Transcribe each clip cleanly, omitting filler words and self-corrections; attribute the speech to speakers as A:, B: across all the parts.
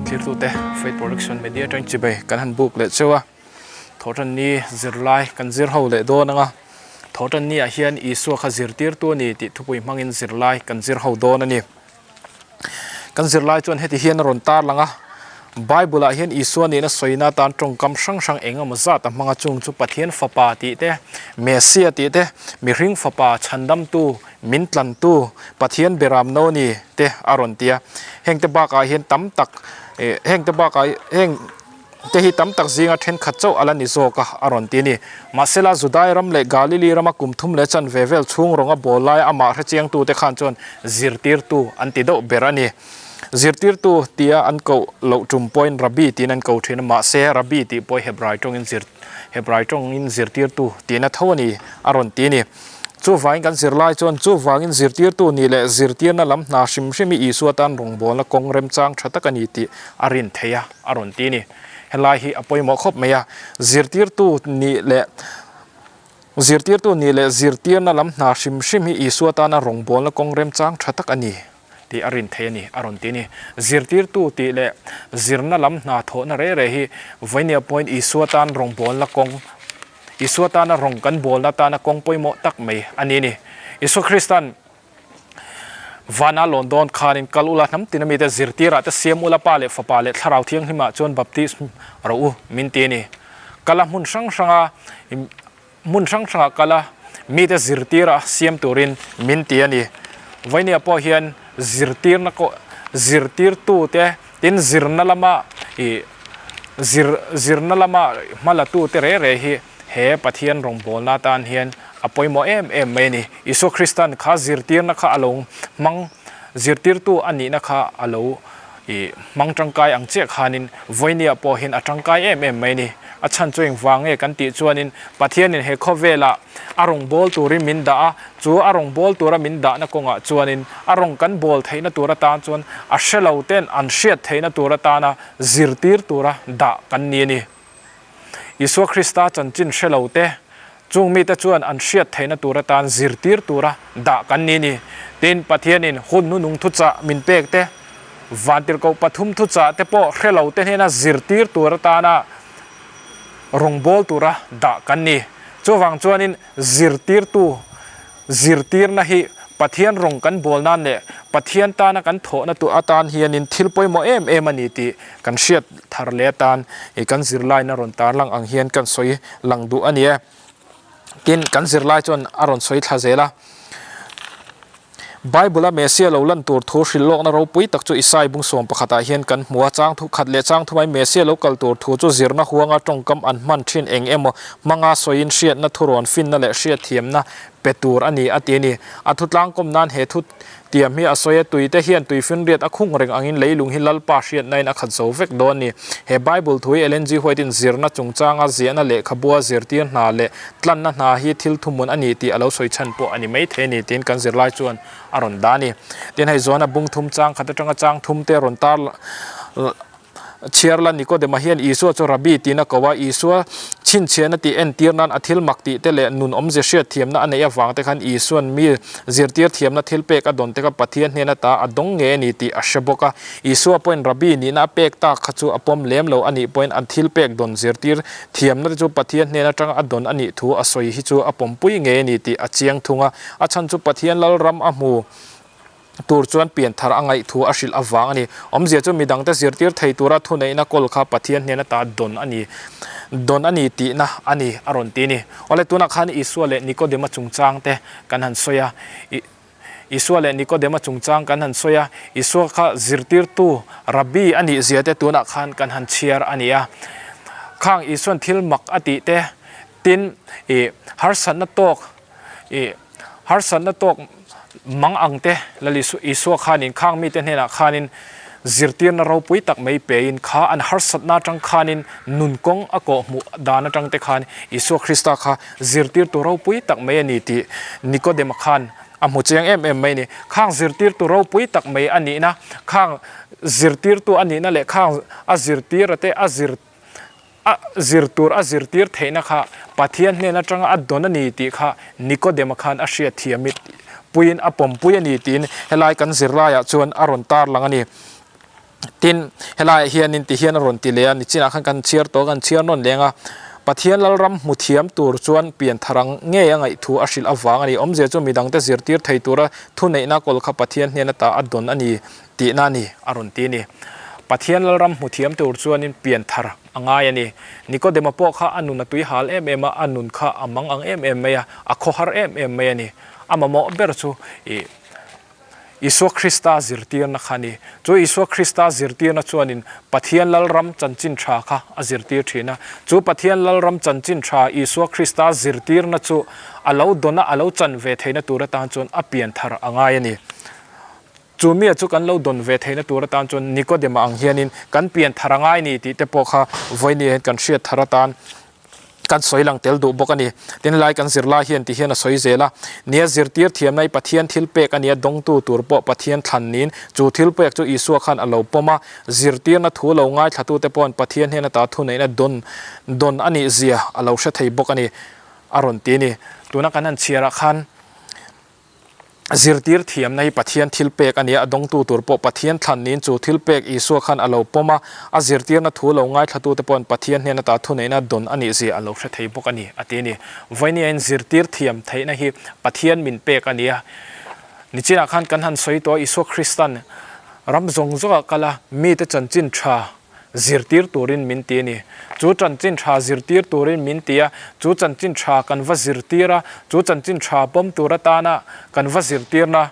A: Thirtute Faith Production Media atang chibai kan han buk leh cheu a, Thawhtanni zirlai kan zir ho leh dawn anga, Thawhtanni ah hian Isua kha zirtirtu a ni tih thupui hmangin zirlai kan zir ho dawn a ni. Kan zirlai chuan heti hian a rawn tar lang a, Bible ah hian Isua nihna sawina atan tawngkam hrang hrang eng emaw zat a hmang a, chung chu Pathian Fapa tih te, Messiah tih te, mihring fapa chhandamtu, min tlantu, Pathian beram no ni te a rawn ti a. Hengte bakah hian tam tak eh hengte bakah heng te hi tam tak zinga thenkhat chauh a la ni zawk a, a rawn ti a ni. Mahsela Judai ram leh Galili rama kum thum leh chanve vel chhung rawnga bawl laia amah hrechiangtute khan chuan zirtirtu an ti deuh ber a ni. Zirtirtu tia an koh loh tum pawhin Rabbi tiin an ko thin a, mahse Rabbi tih pawh Hebrai tawngin zir Hebrai tawngin zirtirtu tihna tho a ni, a rawn ti a ni. Chuvangin kan zirlai chuan chuvangin zirtirtu nih leh zirtirna lam hna hrim hrim hi Isua tan rawngbawlna kawng remchang tha tak a ni tih a rin theih a, a rawn ti a ni. Helai hi a pawimawh khawp mai a, zirtirtu nih leh zirtirtu nih leh zirtirna lam hna hrim hrim hi Isua tana rawngbawlna kawng remchang tha tak a ni tih a rin theih a ni, a rawn ti a ni. Zirtirtu tih leh zirna lam hna thawhna reh reh hi vawinia pawhin Isua tan rawngbawlna kawng Isua tana rawng kan bawlna tana kawng pawimawh tak mai a ni a ni. Isua Kristan vana lawn dawn khanin kal ula hnam tina mite zirtirah te siam ula Pa leh Fapa leh Thlarau Thianghlimah chuan baptism rawh u min ti a ni. Kala hmun hrang hranga hmun hrang hrangah kala mite zirtira siam turin min ti a ni. Vainia pawh hian zirtirna zirtirtute Tin, zirna lama ih zir zirna lama hmalatu te reh reh hi he Pathian rawngbawlna atan hian a pawimawh em em mai a ni. Isua Kristan kha zirtirna kha a lo hmang zirtirtu a nihna kha a lo ih hmang tangkai ang chiah khanin vawinia pawh hian a tangkai em em mai a ni. A chhan chu engvang nge kan tih chuanin Pathianin he khawvelah A rawn bawl turin min dah a, chu a rawn bawl tura min dahna kawngah chuanin a rawn kan bawl theihna tur atan chuan a hre lo ten an hriat theihna tur atana zirtir tura dah kan ni a ni. Isua Krista chanchin hre lo te, chung mite chuan an hriat theihna tur atan zirtir tura dah kan ni a ni. Tin, Pathianin hun hnunung thuchah min pek te, vantirhkoh pathum thuchah te pawh hre lo te hnena zirtir tur atana rawngbâwl tura dah kan ni. Chuvang chuanin zirtirtu zirtirna hi Pathian rawng kan bawl nan leh Pathian tana kan thawhna tur atan hianin thil pawimawh em em a ni tih kan hriat thar leh atan i kan zirlaina rawn tarlang ang hian kan sawi lang duh a ni e. Tin, kan zirlai chuan a rawn sawi thla zel a. Bible-a Messiah lo lan tur thu hrilh lawkna ropui tak chu Isai bungsawm pakhatah hian kan hmu a. Chang thu khat leh chang thumai Messiah lo kal tur thu chu zirna huanga tawngkam an hman thin eng emaw hmanga sawiin hriatna thurawn finna leh hriatthiamna pe tur a ni a ti a ni. A thu tlangkawm nan he thu tiam hi a sawi a, tuite hian tuifinriat a khung reng angin leilung hi Lalpa hriatnain a khat zo vek dawn a ni. He Bible thu hi Ellen G. White-in zirna chungchanga ziahna lehkhabua zirtir hna leh Tlanna hna hi thil thuhmun a ni tih a lo sawi chhan pawh a ni maithei a ni tiin kan zirlai chuan a rawn dah a ni. Tin, hei Joana bung thum chang khat atanga chang thum te rawn tar chhiar la Nikodema hian Isua chu Rabbi tiin a ko a, Isua chhinchhiahna tih entir nan a thil mak tih te leh nun awmzia hriat thiamna a neih avang te khan Isua'n mi zirtir thiamna thil pek a dawn te kha Pathian hnen ata a dawng nge a ni tih a hre bawk a. Isua pawhin Rabbi nihna a pek tak kha chu a pawm lem lo a nih pawhin an thil pek dawn zirtir Thiamna te chu Pathian hnen atanga a dawn a nih thu a sawi hi chu a pawmpui ngei a ni tih a chiang thung a. A chhan chu Pathian Lalram a hmu tur chuan pianthar a ngaih thu a hrilh avang a ni. Awmzia chu midangte zirtir thei tura thuneihna kawl kha Pathian hnen ata dawn a ni dawn a ni tihna a ni a rawn ti a ni. Awle tunah khan Isua leh Nikodema chungchang te kan han sawi a. Isua leh Nikodema chungchang kan han sawi a, Isua kha zirtirtu, Rabbi, a nih zia te tunah khan kan han chhiar a ni a. Khang Isua'n thil mak a tih te, tin ih harsatna tawk ih harsatna tawk mang ang te Lal Isua khanin khang mite hnenah khanin zirtirna ropui tak mai pein kha an harsatna atang khanin nun kawng a kawh hmuh dan atang te khan Isua Krista kha zirtirtu ropui tak mai a ni tih Nikodema khan a hmu chiang em em mai a ni. Khang zirtirtu ropui tak mai a nihna, khang zirtirtu a nihna leh khang a zirtira te a zir a zir tur a zirtir theihna kha Pathian hnen atanga a dawn a ni tih kha Nikodema khan a hriat thiam i puiin a pawmpui a ni tiin helai kan zirlaiah chuan a rawn tarlang a ni. Tin, helaiah hianin ti hian a rawn ti leh a, nichinah khan kan chhiar tawh a, kan chhiar nawn leng a, Pathian Lalram hmu thiam tur chuan pianthar ang ngei a ngaihthu a hrilh avang a ni. Awmzia chu midangte zirtir thei tura thuneihna kawl kha Pathian hnen ata a dawn a ni tihna a ni, a rawn ti a ni. Pathian Lalram hmu thiam tur chuanin pianthar a ngai a ni. Nikodema pawh kha a nun a tui hal em em a, a nun kha a mang ang em em mai a, a khawhar em em mai a ni. A mamawh ber chu ih. Isua Krista zirtirna kha a ni. Chu Isua Krista zirtirna chuanin Pathian Lalram chanchin tha kha a zirtir thin a. Chu Pathian Lalram chanchin tha Isua Krista zirtirna chu a lo dawn a, a lo chan ve theihna tur atan chuan a pian thar a ngai a ni. Chu mia chu kan lo dawn ve theihna tur atan chuan Nikodema ang hianin kan pian thar a ngai ni tih te pawh kha vawiin hian kan hriat thar atan Kan sawi lang tel duh bawk a ni. Tin, lai kan zir lai hian ti hian a sawi zel a, Nia zirtir thiamna hi Pathian thil pek a nia, dawngtu tur pawh Pathian thlan niin chu thil pek chu Isua khan a lo pawm a, zirtirna thu lo ngaithlatute pawhin Pathian hnen ata thuneihna dawn dawn a nih zia a lo hre thei bawk a ni, a rawn ti a ni. Tuna kan han chhiarah khan. Zirtir thiamna hi Pathian thil pek a ni a, a dawngtu tur pawh Pathian thlan niin chu thil pek Isua khan a lo pawm a, a zirtirna thu lo ngaithlatute pawhin Pathian hnen ata thuneihna dawn a nih zia a lo hre thei bawk a ni, a ti a ni. Vawinia-in zirtir thiam theihna hi Pathian min pek a ni a. Nichinah khan kan han sawi tawh a, Isua Kristan ram zawng zawngah kal a, mite chanchin tha, zirtir turin min ti a ni. Chu chanchin tha zirtir turin min ti a, chu chanchin tha kan va zirtir a, chu chanchin tha pawm tur atana kan va zirtirna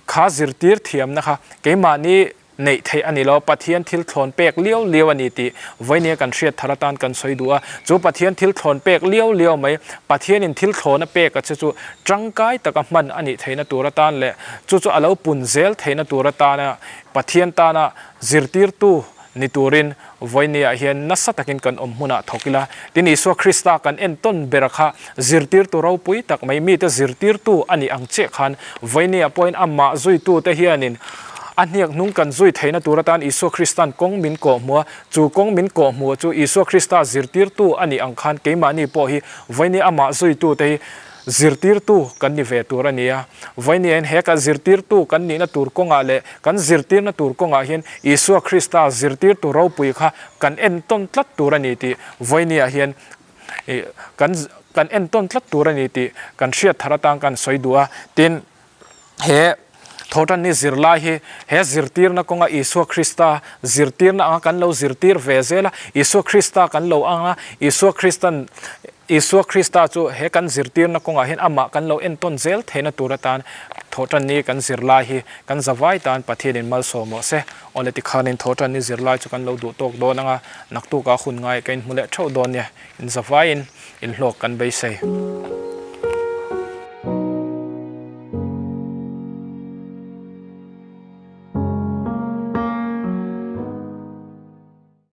A: kha zirtir thiamna kha keimahni neih theih a ni lo, Pathian thil thlawn pek liau liau a ni tih vawinia kan hriat thar atan kan sawi duh a. Chu Pathian thil thlawn pek liau liau mai, Pathianin thil thlawn a pek a che chu tangkai taka hman a nih theihna tur atan leh chu chu a lo pun zel theihna tur atana Pathian tana Zirtirtu ni turin vawinia hian nasa takin kan awm hmunah thawk ila. Tin, Isua Krista kan entawn bera kha zirtirtu ropui tak mai mite zirtirtu a nih ang chiah khan vawinia pawhin amah zuitute hianin a hniak hnung kan zui theihna tur atan Isua Kristan kawng min kawhhmuh a, chu kawng min kawhhmuh chu Isua Krista zirtirtu a nih ang khan keimahni pawh hi vawinia amah zuitute hi Zirtirtu kan ni ve tur a ni a, vawiin he kan zirtirtu kan nihna tur kawngah leh kan zirtirna tur kawngah hian Isua Krista zirtirtu ropui kha kan entawn tlat tur a ni tih vawiiniah hian kan kan entawn tlat tur a ni tih kan hriat thar atang kan sawi duh a. Tin, he Thawhtanni zirlai hi he zirtirna kawnga Isua Krista zirtirna anga kan lo zirtir ve zel a, Isua Krista kan lo ang a, Isua Kristan Isua Krista chu he kan zirtirna kawngah hian amah kan lo entawn zel theihna tur atan Thawhtanni kan zirlai hi kan zavai tan Pathianin malsawm rawh se. Awle tikhanin Thawhtanni zirlai chu kan lo duh tawk dawn anga naktukah hun ngai ka inhmu leh theuh dawn nia, in zavaiin inhlawk kan beisei.